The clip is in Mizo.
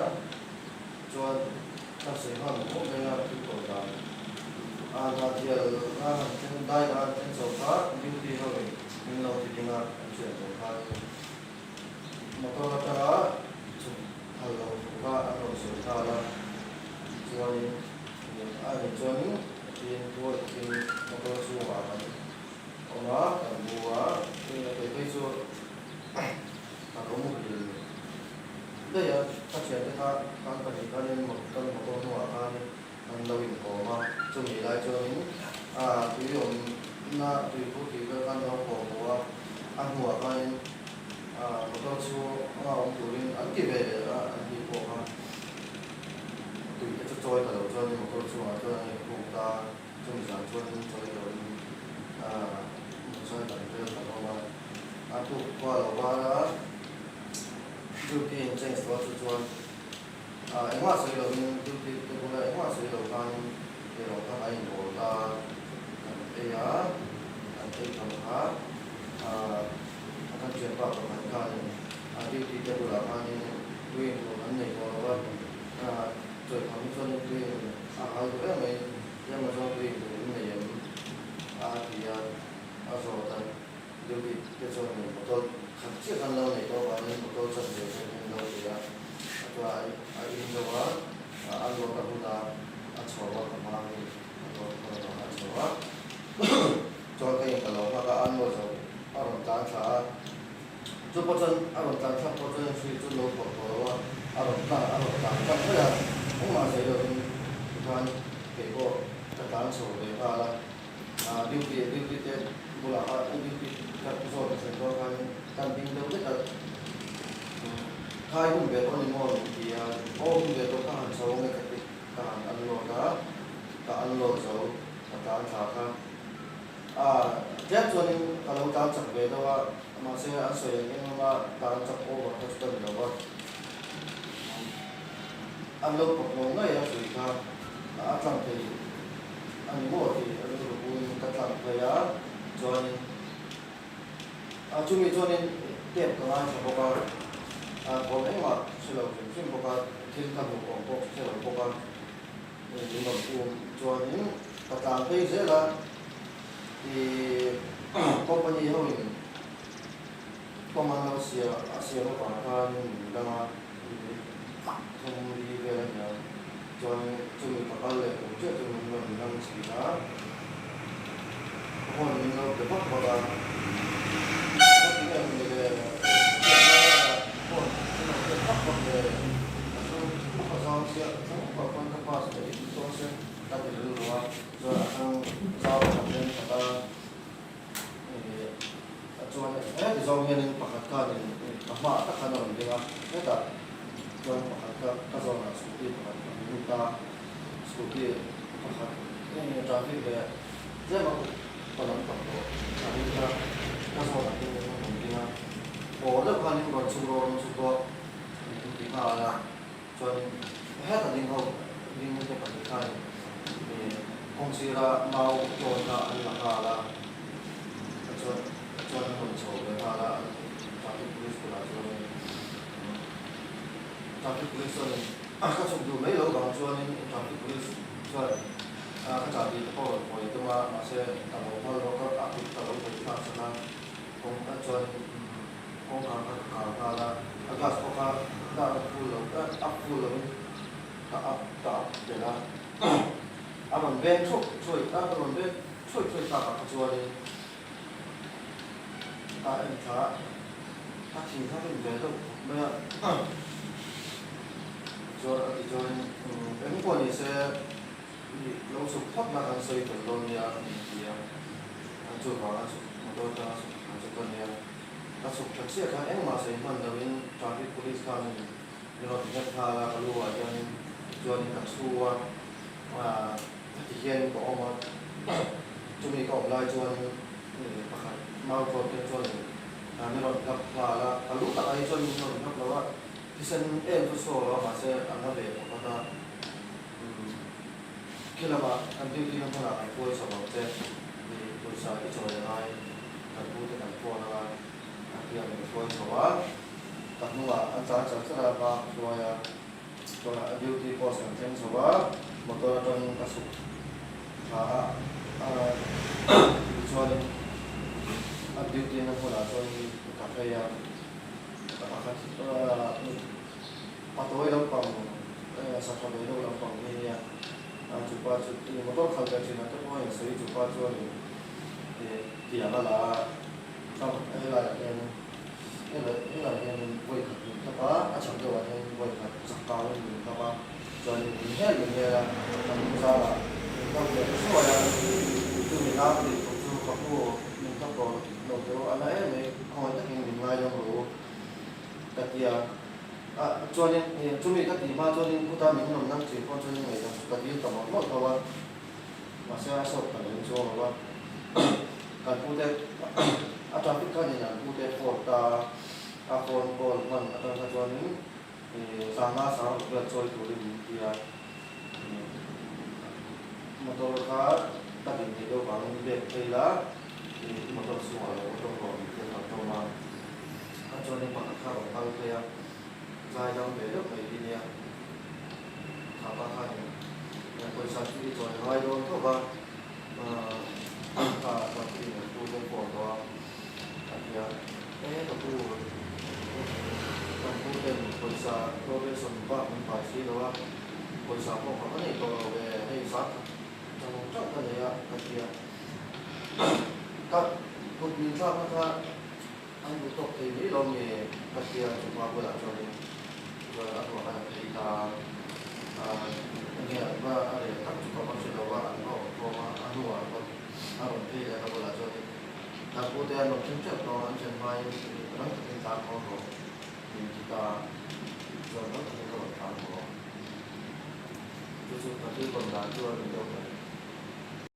a, chuan ka sawi nghal mawp mawp mai a, thil tawh dan a Hnahthial a han thleng dai a han thleng chho kha duty ho in min lo ti ding a, an thian tawh khan motor atanga chhuk phal lo thu kha an rawn sawi nghal a, chuanin a nih chuanin tin thuawih takin motor chhungah kan awm a, kan bu a, kei phei chu ka lo muhil daih a, ka thiante kha kan pahnih khanin kan motor hnungah khanin an lo inkawm a, chumi lai chuanin tui awmna tui phur tih vel khan an lo kawm haw a, a hnuah khanin motor chhunga awm turin an ti ve leh a, an tih pawh kha tui te chu chawi ta lo chuanin motor chhungah chuan an inkhung ta. Chumi zan chuan chawi loin Mawzai kan rel ta hlawm a, a tuk khua lo var a, duty in change tawh chu chuan engmah sawi loin duty te bula engmah sawi lo khanin eirawng kha kan inbawl ta kan ei a, kan ei tham kha a kan thianpa pakhat khanin a duty te bulah khanin tui intur an nei tawh lo va, chawi tham hi chuanin tui in A hal duh em mai, tlem a zawng tui in tur in nei em? a ti a, a zawt a, duty te chuan in bottle khat chiah khan lo nei tawh avangin bottle chan ve chuan in lo ti a, a chuan a in zo a, a load a hun a, a chho a ka hma mi a load khawn avang a chho a, chuan ka in ka lo nghak a, a load zo a rawn tlan thla a, Chu pawh chuan a rawn tlan thlak pawh chuan hri chu lo phawrh tawh lo a, a rawn tlan a rawn tlan tlang mai a, engmah zei lovin tikhan kei pawh ka tlan chho ve nghal a, duty duty te bulah khan duty ka zawt ka thlen dawn khan kan ding deuh vek a, khai hun ve tawh a ni maw min ti a, aw hun ve tawh ka han chho ang e ka ti ka han unload a, ka unload zo ka tlan thla kha. A, tlem chuanin ka lo tlan chak ve deuh a, mahse an sawi ang eng lama tlan chak over kha chu ka ni lo va. An lo pawt lo ngei a hrui kha a tlang thei a ni maw tih rilru buin ka tlang phei a, chuanin a chumi chuanin tape ka ngaithla bawk a, a thawm engmah hre lo hrim hrim bawk a, thil ka hmuh awm pawh hre lo bawk a. Min rawn um chuanin ka tlan phei zel a, ih company ho in kawng an lo sia a siam avang khanin min dang a, minute thum li vel a nia, chuanin chumi ka kal leh tur chiah chu min rawn dang chhin a, horn min lo pe vak vak a, ka ti em ni le, horn min lo pe vak vak le, a thlang a zau chiah thlang pah khan ka pass leh in dawn se ka ti rilru a, chuan a thlang zau pakhat hian khat a, ih chuan heti zawng hianin pakhat khanin ka hmaah tak khan a rawn ding a, hetah chuan pakhat kha ka zawnah scooty pakhat a hmu lut a, scooty pakhat traffic leh tlem a pa lam tak tawh a ring kha ka zawnah hian a rawn ding a, aw deuh khanin rawn chhuk rawh rawn chhuk rawh min ti nghal a, chuanin heta ding ho ding te pahnih khanin ih kawng sira mau tawn kha an la nghal a, chuan chuan an rawn chho ve nghal a traffic police bulah chuanin traffic police chuanin ka chhuk duh mai lo vang chuanin traffic police chuan ka chahbi te pawh rawn hawi tum a, mahse ka lo nghal rawk a, a kut ka lo hawi thlak sak a, kawng chuan kawngkhar kha ka khar nghal a, a glass pawh kha dar a full lo up full lovin ka up ka up tel a, a rawn veng thuak thuai a, a rawn veng thuai thuai takah kha chuanin ka en thla a, ka thin kha rin ve deuh khawp mai a, chuan a ti chuanin eng pawh ni se. Lo chhuk phawt na kan sawi fel dawn nia min ti a, an chu vang a chhuk motor atanga chhuk an chu ka nia. Ka chhuk tha chiah khan engmah sawi hman loin traffic police khanin min rawn nghet nghal a, ka lu ah hianin chuanin ka chhu a, heti hianin ka awm a, chumi ka awm lai chuanin pakhat mau tlawn te chuanin min rawn hlap nghal a, ka lu takah hi chuan min rawn hlap lo a, thisen em chu chhuak lo a mahse a na ve pakhat a. Khi lamah kan duty na hmunah kan puai chho ang che tih pawisa i chawi a ngai, kan pu te kan phone anga an ti a min hruai chho a, ka hnungah an tlan char char a, hma ka hruai a. Chuan a duty post kan thleng chho a, motor atangin ka chhuk thla a, tichuanin a duty na hmunah chuanin ka phei a, pakhat patawi lampang satha ve deuh lampang hi ania, chupa chu motor khalh ve thin ah te pawh a insawi chupa chuanin tiang a la a, helaiah hian. Helai hianin vawi khat min hlap a, a chhak deuhah hianin vawi khat chak kauin min hlap a, chuanin min hel min hel a, kan hnungzarah min hlap leh ta suai a, chumi na tih tur chu ka pu min hlap tawh lo teh u, a na em mai, khawngaih takin min ngaidam rawh u ka ti a, chuanin chumi ka tih hma chuanin khuta min rawn nang thin pawh chuanin ngaihdam chu ka dil ta mawlh mawlh tho a, mahse a sawt ta lem chuang lo a, kan pute. A traffic khanin an pute court a a phone call hman atang kha chuanin sanga sang ruk vel chawi turin min ti a, motor kha ka din theih deuh vangin bag phei la i motor chhungah lo tawng rawh min ti a kan tawm a, a chuanin pakhat kha a rawn kal phei a, zai dam ve deuh mai hi nia, kha pa khanin pawisa chu i chawi ngai dawn tho va. Ka traffic in an pu te phone tawh a, a ti a, e ka pu kan pu ten pawisa provision bak min pai si lo a, pawisa pawh ka va nei tawh lo ve, hei zan khat chang chang ka nei a ka ti a, ka kut min thlakna kha an duh tawk thei mai lo nge ka ti a, chungpa bulah chuanin chuan a hnuah khan a phei ta a, enge an va a rel tak chu ka va hre lo a, an va awm khawm a, a hnuah an va a rawn phei leh ka bulah chuanin kan pute an rawn thleng teuh tawh a, an thlen hmain rang takin tlan haw rawh min ti ta a, chuan rang takin ka rawn tlan haw. Chu chu ka thil tawn dan chu a ni deuh ta.